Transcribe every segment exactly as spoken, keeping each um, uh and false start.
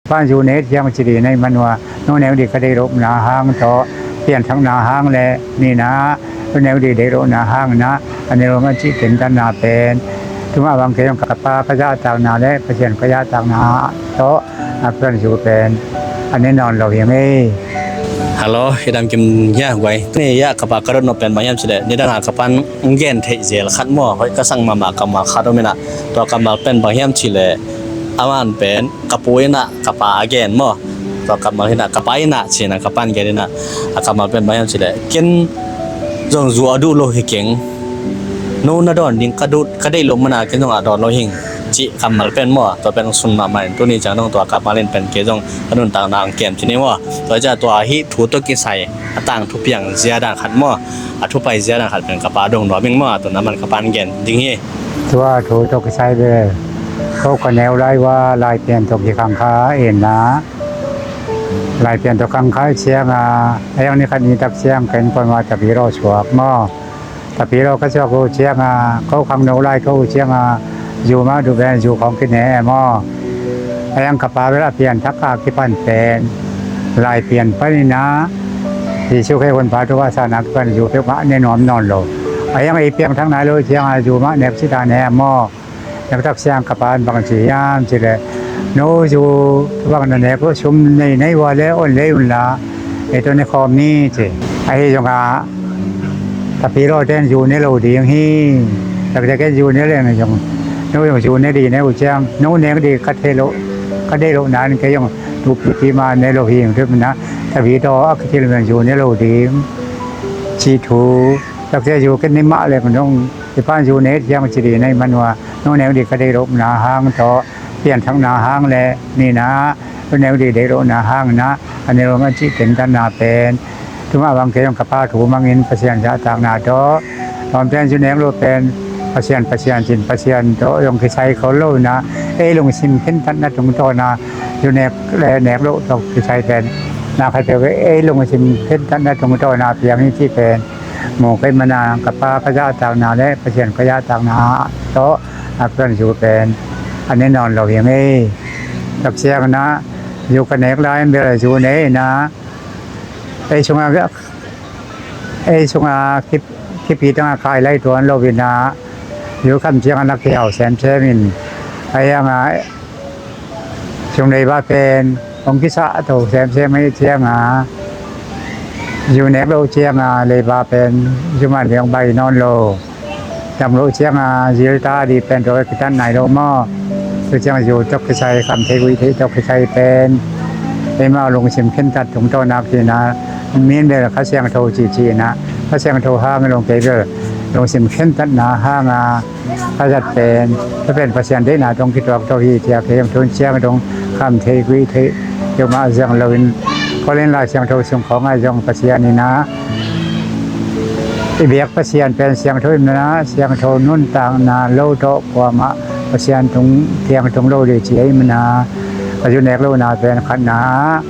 Pan zu ne thiang ci di na i man ua, no ne di ka deih lohna hang tawh, pianthakna hang le ni na, no ne di deih lohna hang na, a ne lo man ci ken tan na pen. Tuma bang kei zong ka pa ka zahtakna le Pasian ka zahtakna tawh a pian zu pen a ne nawn lo hi ngei. Hello, hi dam kim hia guai. Ni ya ka pa ka dot no pen bang hiam ci le, ni dang a ka pan gen theih zel khat maw, hoih ka sang mahmah kammal khat om ina. Tua kammal pen bang hiam ci le, a man pen ka pu ina ka pa a gen maw. Tua kammal hina ka pa ina cina ka pan gen ina, a kammal pen bang hiam ci le, ken zong zu a duh lo hi keng. No na dawn ding ka duh, ka deih lo mana ken zong a dawn lo hing, ci kammal pen maw. Tua pen sun mahmah in tuni ciang dong tua kammal in pen kei zong ka nuntakna ang kem ci ni maw. Tua ciang tua hih thu tawh kisai a tangthu piang zia dan khat maw, a thupai zia dan khat pen ka pa dong nuam ing maw. Tua na man ka pan gen ding hi. Tua thu tawh kisai bel ko ka neu lai ua Laipian tawh kikhang kha in na, Laipian tawh khang kha ciang a, a yang ni khat ni tak ciang ka innkuan ua Tapidaw suak maw. Tapidaw ka suak uh ciang a, ko khangno lai ko uh ciang a, zu mah duh ven zu khawng kine e maw. A yang ka pa bel a pianthak a kipan pen Laipian pan ina, Jesu Khrih hun pa thu a sana kipan zu peuhmah ne nuam nawn lo. A yang ei piangthak nai lo ciang a, zu mah nek cita ne e maw. Nek tak ciang ka pan bang ci hiam ci le, no zu bang na nek lo sum nei nei ua le on lei un la, ei tawh ne khawm ni ci. Ahi zong a Tapidaw ten zu ne lo ding hi. Takte ken zu ne leng zong, no zong zu ne di ne uh ciang, no nek di ka thei lo, ka deih lo nan kei zong tupipi ma ne lo hi. Eng tup na Tapidaw a kitil men zu ne lo ding ci thu. Takte zu ken ni mah leng zong i pan zu ne thiang ci di na i man ua, no nek di ka deih lohna hang tawh, pianthakna hang le ni na, no nek di deih lohna hang na, a ne lo man ci ken tan na pen. Tuma bang kei zong ka pa thu mangin Pasian zahtakna tawh, tawm pen zu nek lo pen Pasian, Pasian cin Pasian tawh zong kisai khol lo na, ei lungsim khentatna tungtawn a zu nek le nek lo tawh kisai pen na khat peuh ei lungsim khentatna tungtawn a piang hi ci pen mu kei mana, ka pa ka zahtakna le Pasian ka zahtakna tawh a pian zu pen a ne nawn lo hi ngei. Tua ciang na zu ka nek lai in bel zu ne ina, ei sunga, ei sunga kip, kipi tanga kai lai tuan lo ina, zu kham ciang a na kihau semsem in, a yang a sung leiba pen hong kisah to semsem hi ciang a, zu nek lo ciang a leiba pen zu man liang bai nawn lo. Dam lo ciang a zil ta di pen tua kitan nai lo maw. Tua ciang zu tawh kisai, kham thei guih thei tawh kisai pen, eimau lungsim khentat tungtawn a kina, min bel Kha Siangtho ci ci ina, Kha Siangtho hang long kei bel lungsim khentatna hang a ka zat pen, ka pen Pasian deihna dong kituak to hi, tia kei zong tun ciang dong kham thei guih thei, keimah zang loin, Korin Lai Siangtho sung khawng ah zong Pasian ina, i biak Pasian pen siangtho i mana, siangtho nuntakna lo tawh kuamah Pasian tung, thiang tung lo le ci ei mana, ka zu nek lohna pen khatna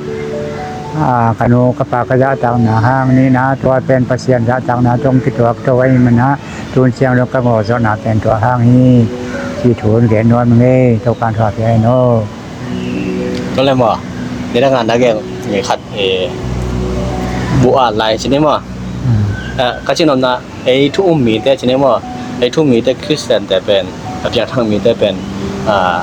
ah, a, ka nu ka pa ka zahtakna hang nihna, tua pen Pasian zahtakna tawh kituak to ahih mana, tun ciang lo ka ngawh zawhna pen tua hang hi, ci thu gen nuam ngei, Topa'n thupha pia hen aw. Tua leh maw, nidang a na gen ngei khat, eh, buh at lai ci ni maw. Hmm. Eh, ka ci nopna, ei thu um mite ci ni maw, ei thu um mite Khristiante pen, a piangthak mite pen, ah,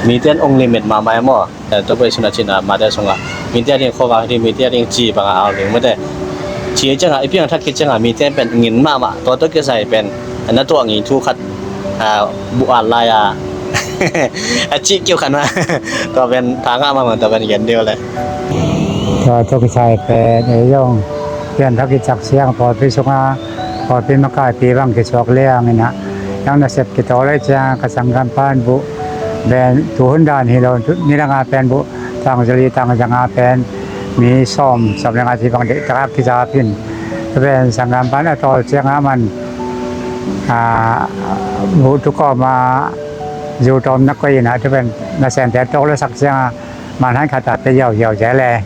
mite in ong limit mahmah e maw. Eh, tua pen suna cina mate sunga mite a ding khuavak ding, mite a ding ci banga a ding mate. Ci cianga, i piangthak khit cianga mite pen ngin mahmah, tua tawh kisai pen na tuah ngei thu khat, ah, buh at lai a, a cih kiu khat mah. Tua pen tha ngah mahmah, tua pen gen deuh leh. Tua tawh kisai pen ei zong piangthak i cak ciang pawlpi sunga, pawlpi makaipi bang kisuak liang ina, yang nasep kitawl lai ciang ka sanggam pan buh pen tuhun dan hi lo, nidang a pen buh tang zali tang zanga pen mi sawm, sawm le nga ci bang deihtak a kizap in. Tua pen sanggam pan a tawl cianga man, a, buh tu kawma zu tawm na koih ina, tua pen nasente a tawk le sak cianga man han khat a pe ziauziau zel e.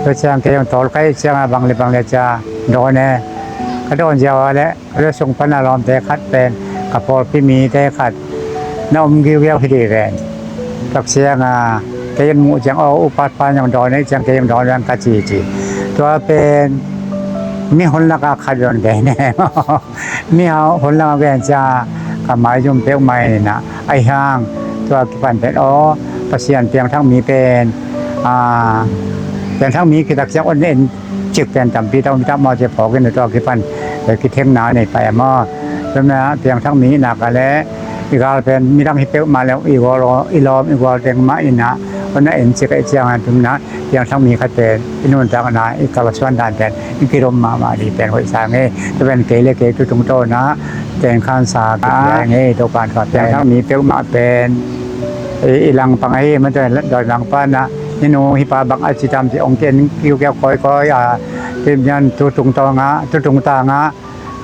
Tua ciang kei zong tawl kai cianga bang le bang le cia dawn e. Ka dawn ziau a le ka sung pana lawmte khat pen ka pawlpi mite khat na om giugiau hi dih ven. Tua cianga Kei in muh ciang, aw, upat pa in zong dawn ei ciang, kei zong dawn ei ciang ka ci ci. Tua pen mi hun laka khat zong gen ne. Mi hun laka gen ciang ka maizum peuhmah in ah, ahi hang tua kipan pen, aw, Pasian piangthak mi pen, a, piangthak mi kitak ciang on en cik pen tampi tak, mi tak maw ci phawk in, tua kipan, eh, kithengna nei pai a maw. Tua manin ah piangthak mi nak a leh i gal pen midang hi peuhmah le i gawl, i lawm i gual teng mah in ah, on a en cik ahih ciangin tua manin ah piangthak mi khat pen i nuntakna, i kalsuan dan pen i kidom mahmah ding pen hoih sa ing ei. Tua pen kei le kei tu tungtawn ah tengkhansa kipia ing ei. Topa'n tua piangthak mi peuhmah pen i, i langpang ahi, mah tua dawi langpang ah, hih nu hih pa bang a ci tam ci hong ken kiukiau kawikawi a, tua manin tu tungtawn ah, tu tungtang ah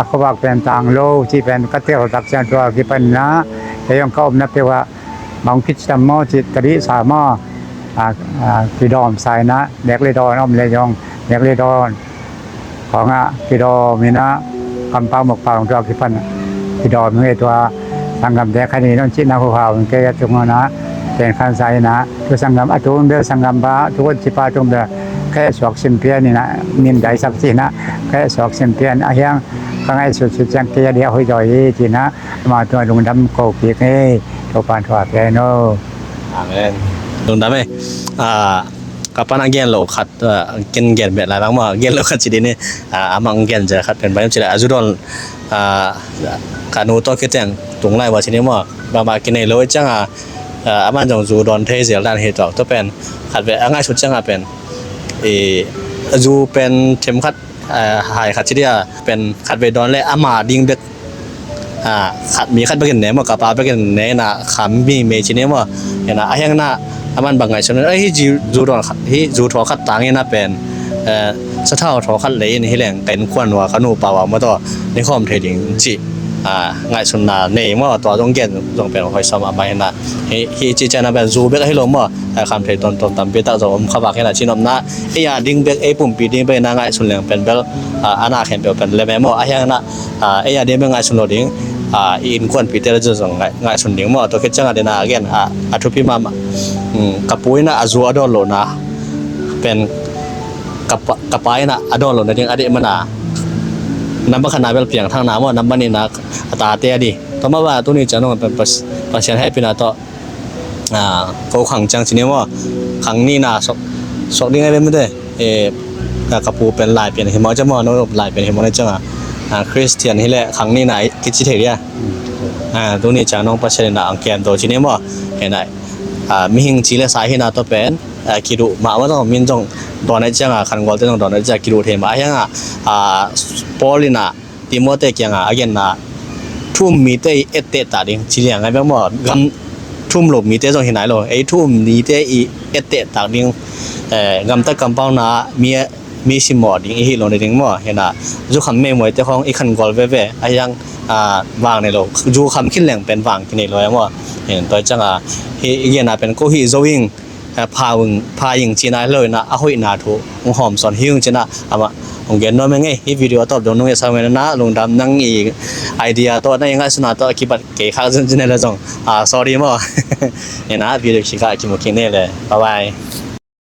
a khuavak pen tang lo cih pen ka tel tak ciang tua kipan ah, kei zong ka omna peuh ah bang kici tam maw ci ka dihsa maw, a, a, kidawmsa in ah, nek le dawn om le zong, nek le dawn khawng ah kidawm in ah, kampau mukpau tua kipan ah kidawm ing ei. Tua sanggamte khat in hong cihna huhau in kei a tung on ah tengkhansa in ah, tua sanggam a tung bel, sanggam pa, tua cipa tung bel ka etsuak simpian in ah, mindaisak ci in ah, ka etsuak simpian a hiang ka ngaihsut sut ciang kei a diah hoih zaw hi ci in ah, amah tung ah lungdam ko kik ing ei. Topa'n thupha pia hen aw. Amen. Lungdam ei. A, ka pa'n a gen loh khat, a, ken gen beh lai bang maw, gen loh khat ci ding ni, a, amah hong gen zel khat pen bang hiam cih leh a zu dawn, a, ka nu tawh khiteng tung lai ua ci ni maw, bangmah kinei lo ahih ciang a, a, amah zong zu dawn thei zel dan hi tuak. Tua pen khatvei a ngaihsut ciang a pen, i, zu pen themkhat, a, hai khat ci ding a, pen khatvei dawn le ama ding bek, a, khat, mi khat bek in ne maw, ka pa bek in ne in ah kham mi mei ci ni maw. Hi in ah, ahi hang in ah aman bang ngaihsun, ei, hih zu, zu dawn khat, hih zu thaw khat tang in ah pen, eh, sathau thaw khat lei in hi leng ka innkuan ua, ka nupa ua maw, tua ni khawm thei ding cih, a, ngaihsunna nei maw. Tua zong gen zong pen hoih sa mahmah hi in ah, hih, hih ci ciang a pen zu bek ahi lo maw, a, kham thei tuamtuam tampi tak zong om kha vak hi in ah, cinopna ei a ding bek, ei pumpi ding bek in ah ngaihsun leng pen bel, a, a na khempeuh pen lem e maw. Ahi hang in ah, a, ei a ding bek ngaihsun lo ding, a, i innkuanpihte le zong ngai-, ngaihsun ding maw. Tua khit ciang a ding a gen, a, a thupi mahmah. Um, ka pu in ah a zu a dawn lohna pen ka pa, ka pa in ah a dawn lohna ding a deih man a, number khatna bel piangthakna maw, number nihna a tate a ding. Tua mah bang a tuni ciang dong pen Pas-, Pasian hehpihna tawh, a, ko khang ciang ci ni maw, khang nihna suak, suak ding a hi ve mite. E, ka, ka pu pen Laipian hi maw, ci maw, no Laipian hi maw na ciang a, a, Khristian hi leh khang nihna kici thei dia. A, tuni ciang dong Pasian in ah hong kem to ci ni maw. Hi in ah, a, mihing ci le sa hihna tawh pen, a, kiduh mahmah zong, min zong dawn ahih ciang a, khangualte zong dawn ahih ciang a kiduh thei mah. Ahi hang a, a, Paul in ah Timote kiangah a genna, thu um mite i etteh tak ding ci liang a hi bek maw. Gam, thu um lo mite zong hi nai lo, ei thu um mite i etteh tak ding, eh, gamtat kampauna mi, mi simmawh ding i hih loh nading maw. Hi in ah, zukham meimuaite khawng i khangual veve, ahi hang, ah, vang nei lo, zukham khin leng pen vang kinei lo e maw. Hi in tua ciang a, hih i genna pen ko hih zo ing, eh, pha ung, pha ing cihna hi lo in ah, a hoihna thu hong hawmsawn hi ung ci in ah, amah hong gen nuam ing ei. Hih video a tawp dong nong et sa ung in ah, lungdam, nang i idea tawh, nang i ngaihsutna tawh a kipat kei khak zun ci ni le zong, ah, sorry maw. Hi in ah video khit kah kimu kik ni le. Bye bye.